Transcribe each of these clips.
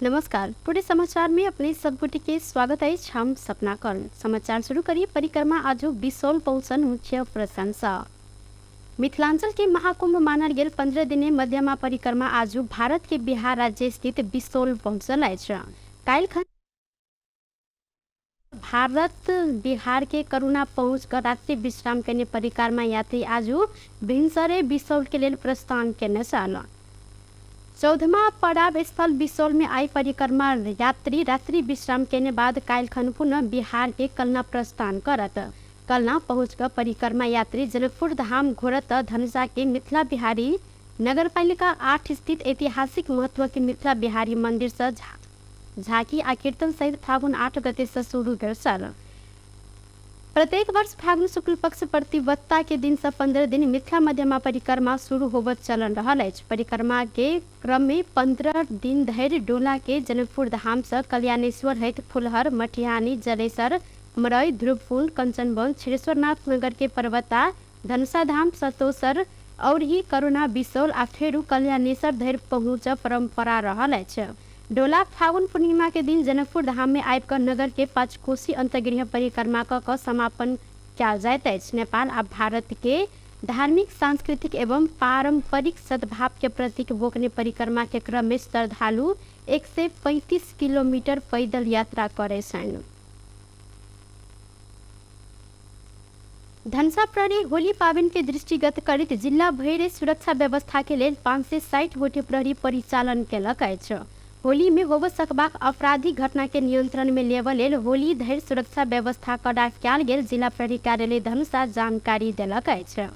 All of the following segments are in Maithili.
नमस्कार, पूरे समाचार में अपने सब गोटे के स्वागत अछि। हम सपना कर्ण। समाचार शुरू करी। परिक्रमा आजु बिसौल पहुँचन मुख्य प्रशंसा। मिथिलांचल के महाकुंभ मानल गेल 15 दिने मध्यमा परिक्रमा आजु भारत के बिहार राज्य स्थित बिसौल पहुँचल अछि। काल्हि भारत बिहार के करुणा पहुँच कर रात्रि विश्राम केने परिक्रमा यात्री आजु भिनसरे बिसौल के लेल प्रस्थान केने छल। 14वां पड़ाव स्थल बिसौल में आई परिक्रमा यात्री रात्रि विश्राम केने बाद काल्हि खन पुनः बिहार के कलना प्रस्थान करत। कलना पहुँच कर परिक्रमा यात्री जनकपुर धाम घोरत धनुषा के मिथिला बिहारी नगरपालिका 8 स्थित ऐतिहासिक महत्व के मिथिला बिहारी मंदिर से झांकी आ कीर्तन सहित फागुन 8 गते से शुरू भेल छल। प्रत्येक वर्ष फागुन शुक्ल पक्ष प्रतिबद्धता के दिन से 15 दिन मिथिला मध्यमा परिक्रमा शुरू होबत चलन रहल अछि। परिक्रमा के क्रम में 15 दिन धरि डोला के जनकपुर धाम से कल्याणेश्वर होइत फुलहर, मटिहानी, जलेसर, मरई, ध्रुवपुल, कंचनबन, क्षीरेश्वरनाथ नगर के पर्वता, धनुषा धाम, सतोसर और ही करुणा बिसौल आ फेरू कल्याणेश्वर धरि पहुँच परंपरा रहल अछि। डोला फागुन पूर्णिमा के दिन जनकपुर धाम में आबि कऽ नगर के पाँचकोसी अंतर्गृह परिक्रमा कऽ कऽ समापन कयल जाइत अछि। नेपाल आ भारत के धार्मिक, सांस्कृतिक एवं पारंपरिक सद्भाव के प्रतीक बोकने परिक्रमा के क्रम में श्रद्धालु 135 किलोमीटर पैदल यात्रा करे छनि। धनुषा प्रहरी होली पाबनि के दृष्टिगत करैत जिला भरि सुरक्षा व्यवस्था के लेल 560 गोटे प्रहरी परिचालन केलक अछि। होली में होबय सकबाक आपराधिक घटना के नियंत्रण में लेबय लेल होली धरि सुरक्षा व्यवस्था कड़ा कयल गेल जिला प्रहरी कार्यालय धनुषा जानकारी देलक अछि।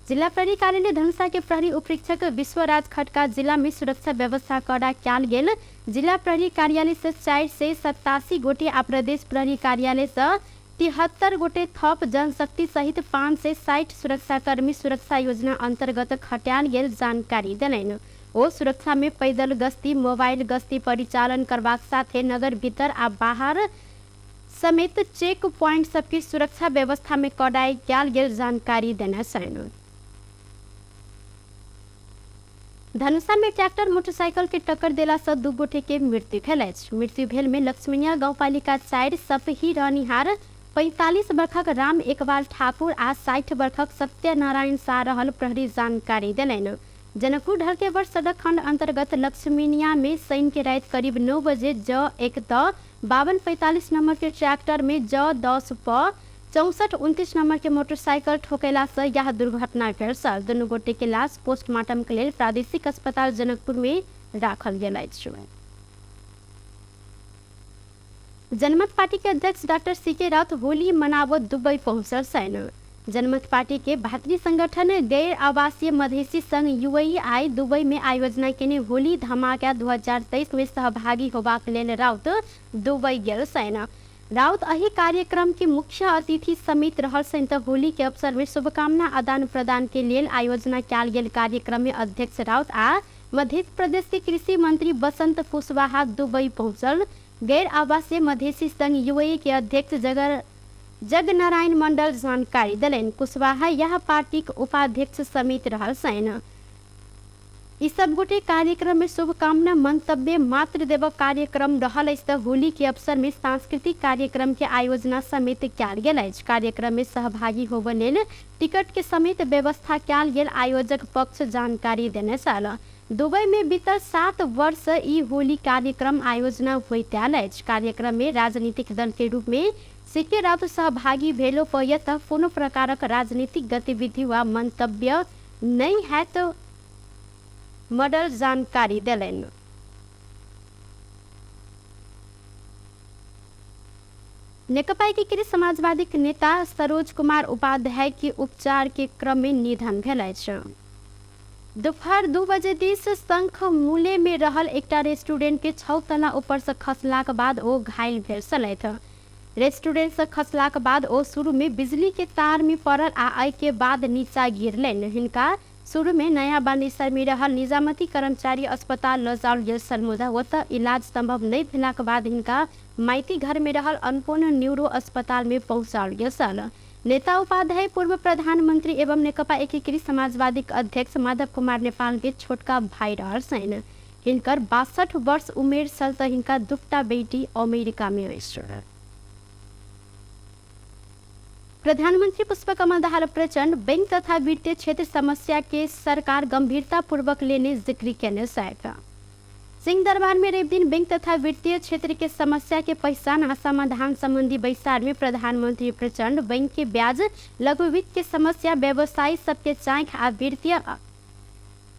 जिला प्रहरी कार्यालय धनुषा के प्रहरी उपरीक्षक विश्वराज खड्का जिला में सुरक्षा व्यवस्था कड़ा कयल गेल जिला प्रहरी कार्यालय से 487 गोटे आ प्रदेश प्रहरी कार्यालय से 73 गोटे थप जनशक्ति सहित 560 सुरक्षाकर्मी सुरक्षा योजना अंतर्गत खटायल गेल जानकारी देलनि। ओ सुरक्षा में पैदल गश्ती, मोबाइल गश्ती परिचालन करबाक साथे नगर भीतर आ बाहर समेत चेक पॉइंट सबके सुरक्षा व्यवस्था में कड़ाई कयल गेल जानकारी देने छनि। धनुषा में ट्रैक्टर मोटरसाइकिल के टक्कर देला से 2 गोटे के मृत्यु भेल अछि। मृत्यु भेल में लक्ष्मीनिया गाउँपालिका 4 सपही रहनिहार 45 वर्षक राम एकबाल ठाकुर आ 60 वर्षक सत्यनारायण शाह रहल प्रहरी जानकारी देलनि। जनकपुर ढलकेवर सड़क खंड अंतर्गत लक्ष्मीनिया में शनि के रात करीब 9 बजे ज 1 त 5245 नंबर के ट्रैक्टर में ज 10 प 6429 नंबर के मोटरसाइकिल ठोकेला से यह दुर्घटना भेल छल। दुनू गोटे के लाश पोस्टमार्टम के लेल प्रादेशिक अस्पताल जनकपुर में राखल गेल अछि। जनमत पार्टी के अध्यक्ष डॉक्टर सी के राउत होली मनाबत दुबई पहुंचल छनि। जनमत पार्टी के भातृ संगठन गैर आवासीय मधेसी संघ यूएई आई दुबई में आयोजना केने होली धमाका 2023 में सहभागी होबाक लेल राउत दुबई गेल छनि। राउत एहि कार्यक्रम के मुख्य अतिथि समेत रहल छनि त होली के अवसर में शुभकामना आदान प्रदान के लेल आयोजना कयल गेल कार्यक्रम में अध्यक्ष राउत आ मध्य प्रदेश के कृषि मंत्री बसंत कुशवाहा दुबई पहुंचल गैर आवासीय मधेसी संघ यूएई के अध्यक्ष जगनारायण मंडल जानकारी देलनि। कुशवाहा यह पार्टीक उपाध्यक्ष समेत रहल छनि। ई सब गोटे कार्यक्रम में शुभकामना मंतव्य मात्र देव कार्यक्रम रहल अछि त होली के अवसर में सांस्कृतिक कार्यक्रम के आयोजना समेत कयल गेल अछि। कार्यक्रम में सहभागी होबय लेल टिकट के समेत व्यवस्था कयल गेल आयोजक पक्ष जानकारी देने छल। दुबई में बीतल 7 वर्ष ई होली कार्यक्रम आयोजना होइत आयल अछि। कार्यक्रम में राजनीतिक दल के रूप में सीके राउत सहभागी भेलो पर यतः कोनो प्रकारक राजनीतिक गतिविधि वा मंतव्य नहि हैत मॉडल जानकारी देलनि। नेकपा एकीकृत समाजवादी नेता सरोज कुमार उपाध्याय के उपचार के क्रम में निधन भेल अछि। दोपहर 2 बजे दिस शंख मूले में रहल एकटा रेस्टोरेंट के 6 तला ऊपर से खसलाक बाद ओ घायल भेल छलथि। रेस्टोरेंट से खसलाक बाद ओ शुरू में बिजली के तार में पड़ल आ एहि के बाद नीचा गिरलनि। हिनका शुरू में नया बानेसर में रहल निजामती कर्मचारी अस्पताल ल जाओल गेल छल, मुदा ओतऽ इलाज संभव नहि भेलाक बाद हिनका माइती घर में रहल अन्नपूर्ण न्यूरो अस्पताल में पहुंचाओल गेल छल। नेता उपाध्याय पूर्व प्रधानमंत्री एवं नेकपा एकीकृत समाजवादी अध्यक्ष माधव कुमार नेपाल के छोटका भाई रहल छनि। हिनकर 62 वर्ष उमेर छल तऽ हिनका दूटा बेटी अमेरिका में अछि। प्रधानमन्त्री पुष्पकमल दाहाल प्रचण्ड बैंक तथा वित्तीय क्षेत्र समस्या के सरकार गंभीरतापूर्वक लेने जिक्र केने छथि। सिंह दरबार में रवि दिन बैंक तथा वित्तीय क्षेत्र के समस्या के पहचान आ समाधान संबंधी बैसार में प्रधानमंत्री प्रचण्ड बैंक के ब्याज, लघु वित्त के समस्या, व्यवसायी सबके चाँख आ वित्तीय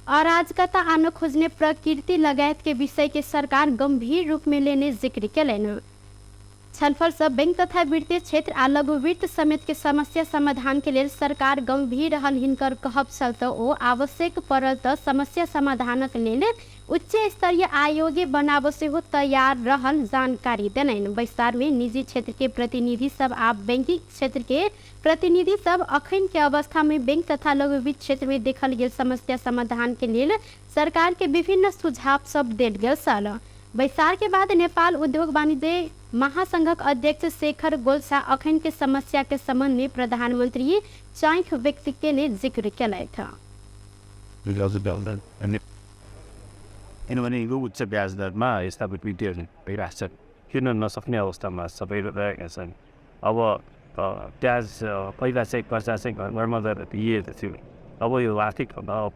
अराजकता आन खोजने प्रकृति लगायत के विषय के सरकार गंभीर रूप में लेने जिक्र केलनि। छलफल सँ बैंक तथा वित्तीय क्षेत्र आ लघु वित्त समेत के समस्या समाधान के लेल सरकार गंभीर रहल हिनकर कहब छल त ओ आवश्यक पड़ल त समस्या समाधानक लेल उच्च स्तरीय आयोगे बनाब सेहो तैयार रहल जानकारी देलनि। बैसार में निजी क्षेत्र के प्रतिनिधि सब आ बैंकिंग क्षेत्र के प्रतिनिधि सब अखन के अवस्था में बैंक तथा लघु वित्त क्षेत्र में देखल गेल समस्या समाधान के लेल सरकार के विभिन्न सुझाव सब देल गेल छल। बैसार के बाद नेपाल उद्योग वाणिज्य महासंघक अध्यक्ष शेखर गोल्छा अखन के समस्या के संबंध में प्रधानमंत्री चाँख व्यक्त केने जिक्र केलथि। किनभने यो उच्च ब्याज दरमा यस्ता वित्तीयहरू भइरहेको छ, किन्न नसक्ने अवस्थामा सबै रहेका छन्। अब ब्याज पहिला चाहिँ कर्जा चाहिँ घर घरमा गएर दिइएको थियो, अब यो आर्थिक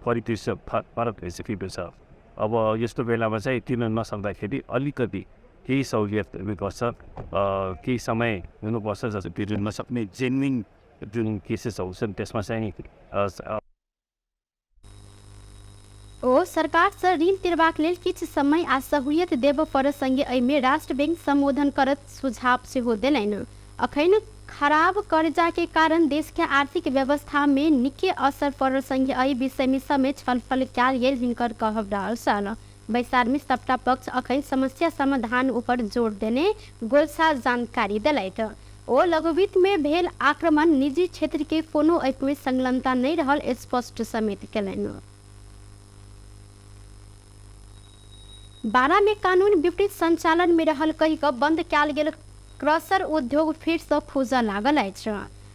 परिदृश्य फरक भइसकेको छ। अब यस्तो बेलामा चाहिँ तिर्न नसक्दाखेरि अलिकति केही सहुलियत हुनुपर्छ, केही समय हुनुपर्छ, जस्तो तिर्न नसक्ने जेन्युन जुन केसेसहरू छन् त्यसमा चाहिँ ओ सरकार से ऋण तिरबाक लेल किछु समय आ सहूलियत देबऽ पड़त। संगे एहिमे राष्ट्र बैंक संबोधन करत सुझाव सेहो देलनि। अखन खराब कर्जा के कारण देश के आर्थिक व्यवस्था में निके असर पड़ल संगे एहि विषय में समेत छलफल कयल गेल हिनकर कहब रहल छल। बैसार में सबटा पक्ष अखन समस्या समाधान ऊपर जोर देने गोलसा जानकारी देलथि। ओ लघुवित्त में भेल आक्रमण निजी क्षेत्र के कोनो एहिमे संलग्नता नहि रहल स्पष्ट समेत केलनि। बारा में कानून विपरीत संचालन में रहल कहि कऽ बंद कयल गेल क्रसर उद्योग फिर सँ खुजऽ लागल अछि।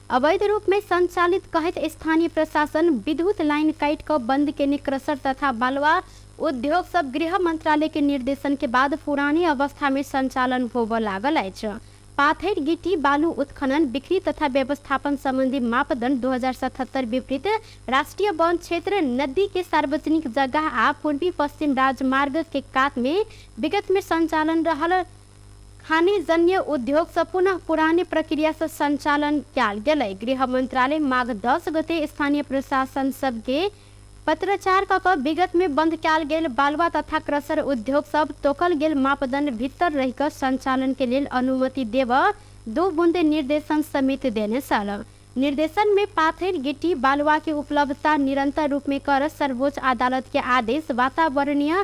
अवैध रूप में संचालित कहैत स्थानीय प्रशासन विद्युत लाइन काटि कऽ बंद केने क्रसर तथा बालुआ उद्योग सब गृह मंत्रालय के निर्देशन के बाद पुराने अवस्था में संचालन होबऽ लागल अछि। पाथर, गिट्टी, बालू उत्खनन, बिक्री तथा व्यवस्थापन संबंधी मापदंड 2077 विपरीत राष्ट्रीय वन क्षेत्र, नदी के सार्वजनिक जगह आ पूर्वी पश्चिम राजमार्ग के कात में विगत में संचालन रहल खानीजन्य उद्योग से पुनः पुराने प्रक्रिया से संचालन कयल गेलै। गृह मंत्रालय माघ 10 गते स्थानीय प्रशासन सबके पत्राचार कऽ कऽ विगत में बंद कयल गेल बालुआ तथा क्रसर उद्योग सब तोकल गेल मापदंड भीतर रहि कऽ संचालन के लेल अनुमति देबऽ दू बुंदे निर्देशन समेत देने छल। निर्देशन में पाथर, गिट्टी, बालुआ के उपलब्धता निरंतर रूप में कर सर्वोच्च अदालत के आदेश, वातावरणीय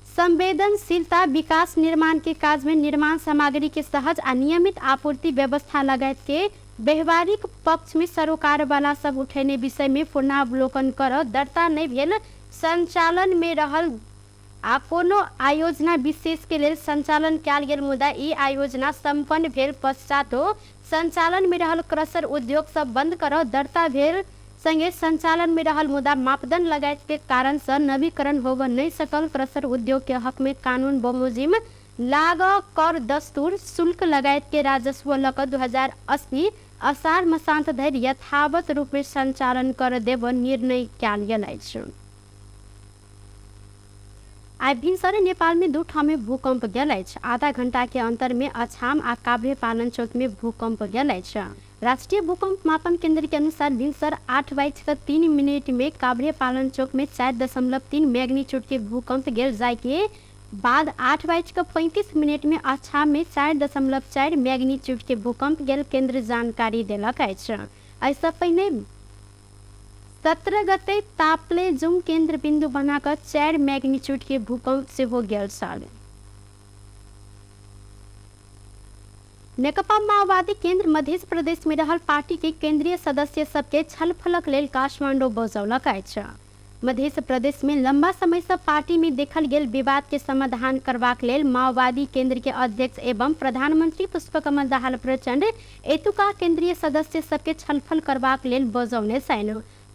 संवेदनशीलता, विकास निर्माण के काज में निर्माण सामग्री के सहज आ नियमित आपूर्ति व्यवस्था लगायत के व्यवहारिक पक्ष में सरोकार वाला सब उठेने विषय में पुनरावलोकन कर दर्ता नहि भेल संचालन में रहल आ कोनो आयोजना विशेष के लेल संचालन कयल गेल मुदा ई आयोजना संपन्न भेल पश्चातो संचालन में रहल क्रसर उद्योग सब बंद कर दर्ता भेल संगे संचालन में रहल मुदा मापदंड लगायत के कारण से नवीकरण होबऽ नहि सकल क्रसर उद्योग के हक में कानून बमोजिम लाग कर दस्तूर शुल्क लगायत के राजस्व लऽ कऽ 2080 असार मसान्त धरि यथावत रूप में संचालन कर देब निर्णय कयल गेल अछि। आइ भिनसरे नेपाल में दू ठाम में भूकंप गेल अछि। आधा घंटा के अंतर में अछाम आ काभ्रे पालनचोक में भूकंप गेल अछि। राष्ट्रीय भूकंप मापन केंद्र के अनुसार भिनसर 8:03 में काभ्रे पालनचोक में 4.3 मैग्नीट्यूड के भूकंप गेल जाय के बाद 8:35 में अछाम में 4.4 मैग्नीट्यूड के भूकंप गेल केंद्र जानकारी देलक अछि। एहिसँ पहिने 17 गते ताप्लेजुङ केन्द्र बिन्दु बना कऽ 4 मैग्नीट्यूड के भूकंप सेहो गेल छल। नेकपा माओवादी केन्द्र मध्य प्रदेश में रहल पार्टी के केंद्रीय सदस्य सबके छलफलक लेल काठमांडू बजौलक अछि। मध्य प्रदेश में लंबा समय से पार्टी में देखल गेल विवाद के समाधान करबाक लेल माओवादी केंद्र के अध्यक्ष एवं प्रधानमंत्री पुष्पकमल दाहाल प्रचंड एतुका केंद्रीय सदस्य सबके छलफल करबाक लेल बजौने छनि।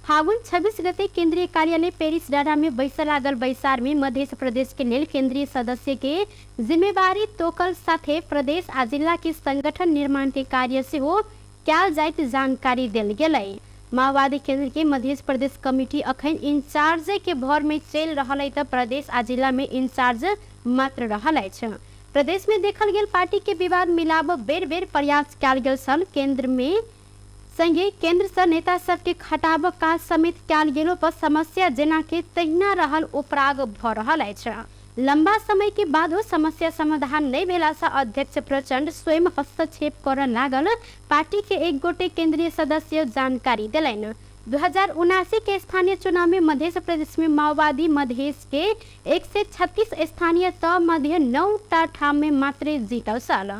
फागुन 26 गते केंद्रीय कार्यालय पेरिस डाँडा में बैस लागल बैसार में मध्य प्रदेश के लेल केंद्रीय सदस्य के जिम्मेवारी तोकल साथे प्रदेश आ जिला के संगठन निर्माण के कार्य सेहो कयल जाइत जानकारी देल गेलै। माओवादी केंद्र के मध्य प्रदेश कमिटी अखन इंचार्ज के भर में चलि रहल है त प्रदेश आ जिला में इंचार्ज मात्र रहल अछि। प्रदेश में देखल गेल पार्टी के विवाद मिलाब बेर बेर प्रयास कयल गेल छल। केंद्र में संगे केंद्र से नेता सबके खटाब काज समेत कयल गेलो पर समस्या जेना के तहिना रहल उपराग भ रहल अछि। लंबा समय के बादो समस्या समाधान नहीं भेला से अध्यक्ष प्रचंड स्वयं हस्तक्षेप कर लागल पार्टी के एक गोटे केंद्रीय सदस्य जानकारी देलनि। 2079 के स्थानीय चुनाव में मध्य प्रदेश में माओवादी मधेश के 136 स्थानीय तह मध्य 9टा ठाम में मात्रे जीतल छल।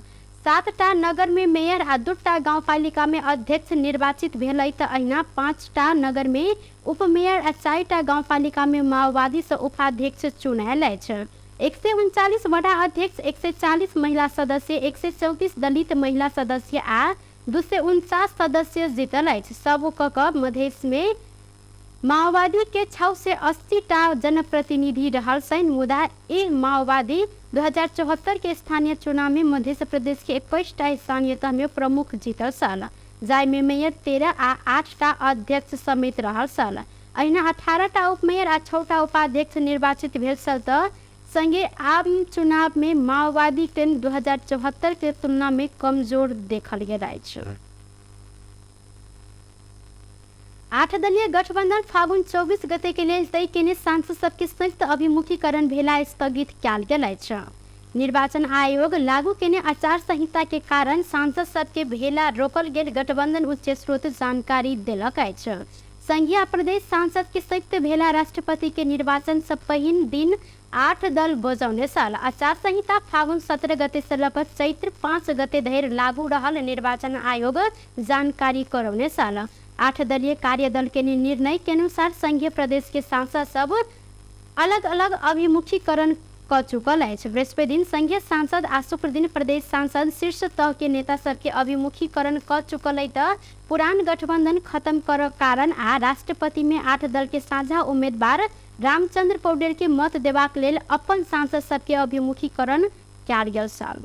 7टा नगर में मेयर आ 2टा गाउँपालिका में अध्यक्ष निर्वाचित भेलै त अहिना 5टा नगर में उपमेयर आ 4टा गाउँपालिका में माओवादी से उपाध्यक्ष चुनायल अछि। 139 वडा अध्यक्ष, 140 महिला सदस्य, 134 दलित महिला सदस्य आ 249 सदस्य जीतल अछि। सब क मधेश में माओवादी के 680टा जनप्रतिनिधि रहल छनि। मुदा ई माओवादी 2074 के स्थानीय चुनाव में मध्य प्रदेश के 21टा स्थानीय तह में प्रमुख जीतल छल, जाहिमे मेयर 13 आ 8टा अध्यक्ष समेत रहल छल। अहिना 18टा उपमेयर आ 6टा उपाध्यक्ष निर्वाचित भेल छल त संगे आम चुनाव में माओवादी केन्द्र 2074 के तुलना में कमजोर देखल गेल अछि। 8 दलीय गठबंधन फागुन 24 गते के लेल तय केने सांसद सबके संयुक्त अभिमुखीकरण भेला स्थगित कयल गेल अछि। निर्वाचन आयोग लागू केने आचार संहिता के कारण सांसद सबके भेला रोकल गेल गठबंधन उच्च स्रोत जानकारी देलक अछि। संघीय प्रदेश सांसद के संयुक्त भेला राष्ट्रपति के निर्वाचन से पहिन दिन 8 दल बजौने छल। आचार संहिता फागुन 17 गते से लऽ कऽ चैत्र 5 गते धरि लागू रहल निर्वाचन आयोग जानकारी करौने छल। 8 दलीय कार्यदल के निर्णय के अनुसार संघीय प्रदेश के सांसद सब अलग अलग अभिमुखीकरण क चुकल अछि। बृहस्पति दिन संघीय सांसद आ शुक्र दिन प्रदेश सांसद शीर्ष तह के नेता सबके अभिमुखीकरण क चुकल अछि त पुरान गठबंधन खत्म कर कारण आ राष्ट्रपति में 8 दल के साझा उम्मीदवार रामचंद्र पौडेल के मत देबाक लेल अपन सांसद सबके अभिमुखीकरण कयल गेल छल।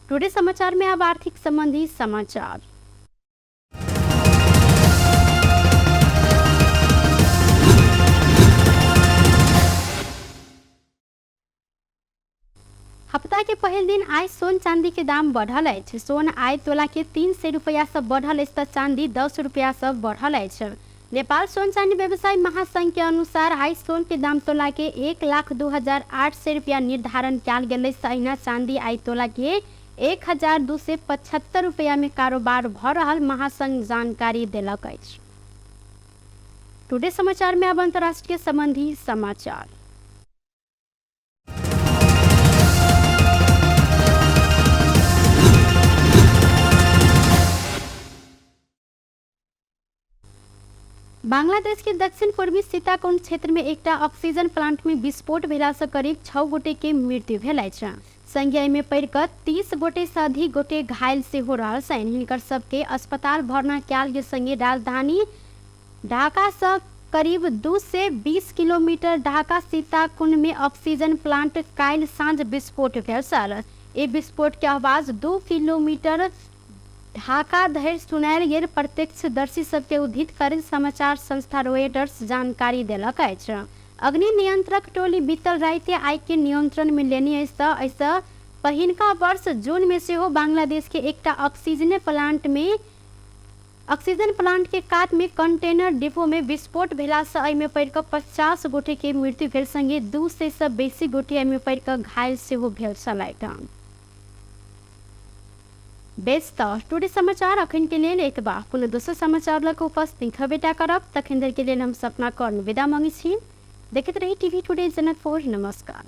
टुडे समाचार में अब आर्थिक संबंधी समाचार। हफ्ता के पहिल दिन आइ सोन चांदी के दाम बढ़ल अछि। सोन आइ तोला के 300 रुपया से बढ़ल अछि त चांदी 10 रुपया से बढ़ल अछि। नेपाल सोन चांदी व्यवसायी महासंघ के अनुसार आइ सोन के दाम तोला के 1,02,800 रुपया निर्धारण कयल गेल अछि। अहिना चांदी आइ तोला के 1,275 रुपया में कारोबार भ रहल महासंघ जानकारी देलक अछि। टुडे समाचार में अब अंतर्राष्ट्रीय संबंधी समाचार। बांग्लादेश के दक्षिण पूर्वी सीताकुंड क्षेत्र में एकटा ऑक्सीजन प्लांट में विस्फोट भेला से करीब 6 गोटे के मृत्यु भेल अछि। संगे एहिमे पड़ि कऽ 30 गोटे से अधिक गोटे घायल सेहो रहल छनि। हिनकर सबके अस्पताल भर्ना कयल गेल संगे राजधानी ढाका से करीब 220 किलोमीटर ढाका सीताकुंड में ऑक्सीजन प्लांट काल्हि साँझ विस्फोट भेल छल। एहि विस्फोट के आवाज 2 किलोमीटर ढाका धरि सुनायल गेल। प्रत्यक्षदर्शी सबके उद्धृत करैत समाचार संस्था रॉयटर्स जानकारी देलक अछि। अग्नि नियंत्रक टोली बीतल राति आगि के नियंत्रण में लेने अछि त एहिसँ पहिनका वर्ष जून में सेहो बांग्लादेश के एकटा ऑक्सीजन प्लांट के कात में कंटेनर डिपो में विस्फोट भेला से एहिमे पड़ि कऽ 50 गोटे के मृत्यु भेल संगे 200 से बेसी गोटे एहिमे पड़ि कऽ घायल सेहो भेल छलथि। बेस त टुडे समाचार अखन के लेल एतबा। कोनो दोसर समाचार लऽ कऽ उपस्थित हेबेटा करब। तखन धरि के लेल हम सपना कर्ण विदा मांगै छी। देखैत रही टीवी टुडे जनकपुर। नमस्कार।